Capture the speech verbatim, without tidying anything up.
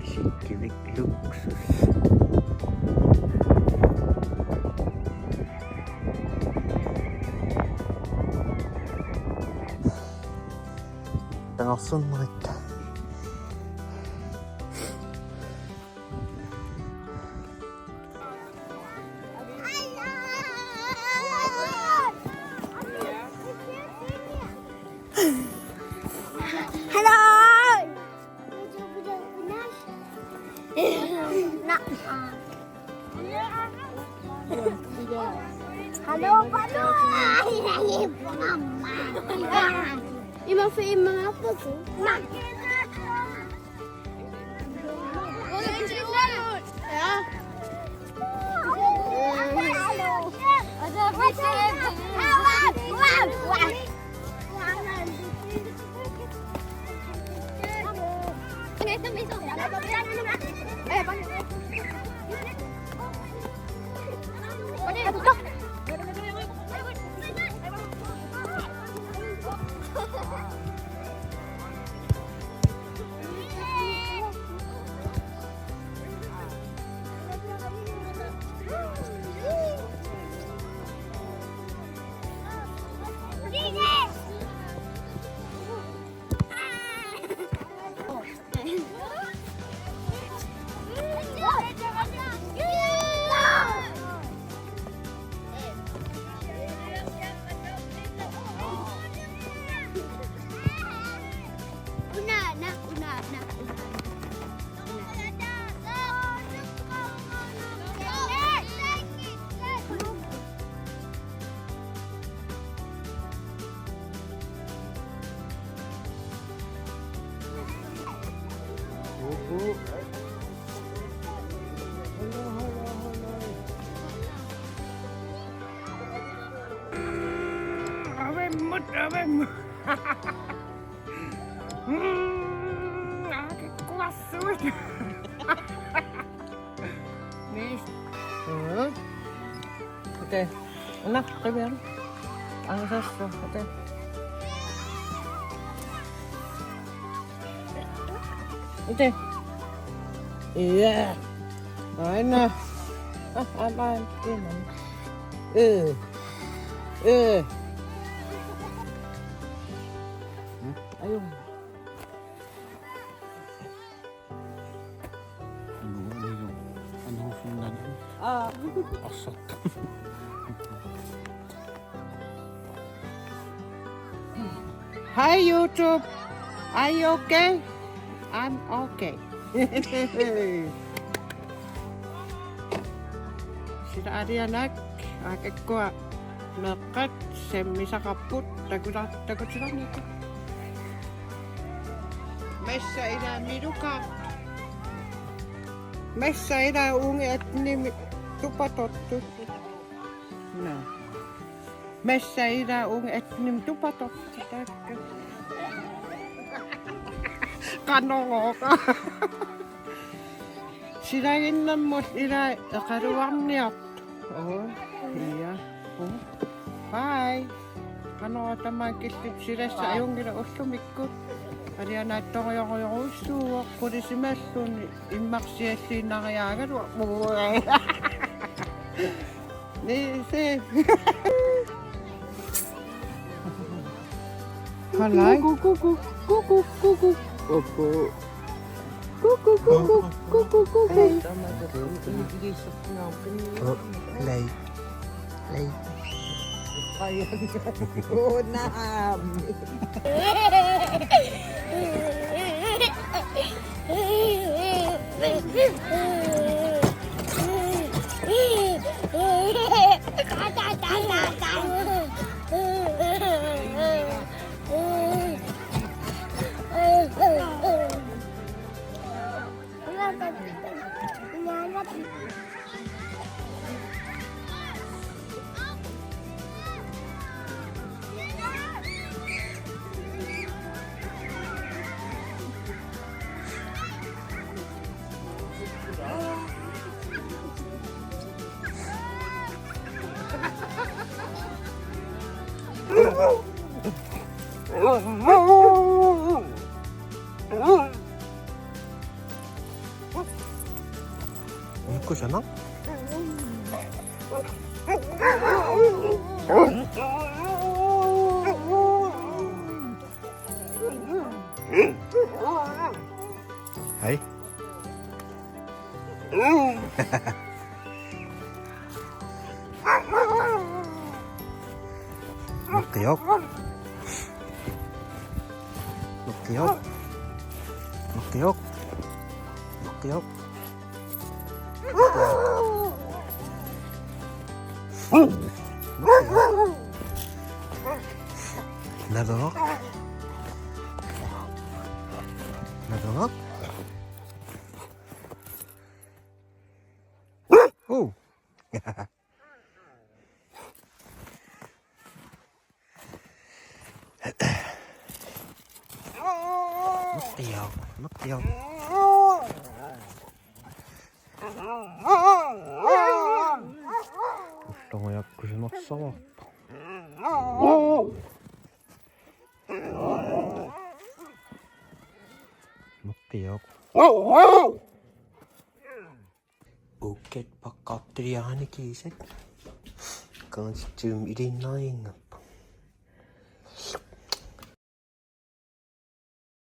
Isikkiviit luksus. Tagarsunnarit. Hello. Hello, hello. Ima fi ima apa tu? Avemmut, avemmut. Mm, aa, kikkuarsuit. Nis. Mm. Okei. Una, qiviaruk. Angasassu. Okei. Okei. Ia. Aina. Ah, aman. Timan. Eh. Eh. Ayun. Aa. Arsaq. Hi YouTube. Are you okay? I'm okay. Sila Arianak, akikkua meeqqat sammisaqarput takuta-, takutilaarnikkut. Massa ila milukaaq. Massa ila uunga attenimi tupatortut. Nå. Massa ila uunga attenimi tupatortut. Taakku. Qanorooq. Silaginnammut ila eqaluarniartut. Oo, ia. Oo. Bye. Qanoq tamaat killipput, silassaq ajunngilaq ullumikkut. Alianaattorujorujorujussuuvoq, qulisimalluni immarsialliinnariaagaluarpoq. Ni se. Hallo. Kuku, kuku, kuku, kuku. Kuku. Kuku, kuku, kuku, kuku. Hey. Oh, lei. Lei. Oh, naam. Ukkusana? Hej. Nukiuk. Nukiuk. Nukiuk. Nukiuk. Nukiuk. Nadoq. Nadoq. Oh. Nukiuk, nukiuk. Ullormiakkusunersavarput. Nukiuk. Uukkat paqqartuliarani kiisat. Kangaassutsiumi iliinnariinngam.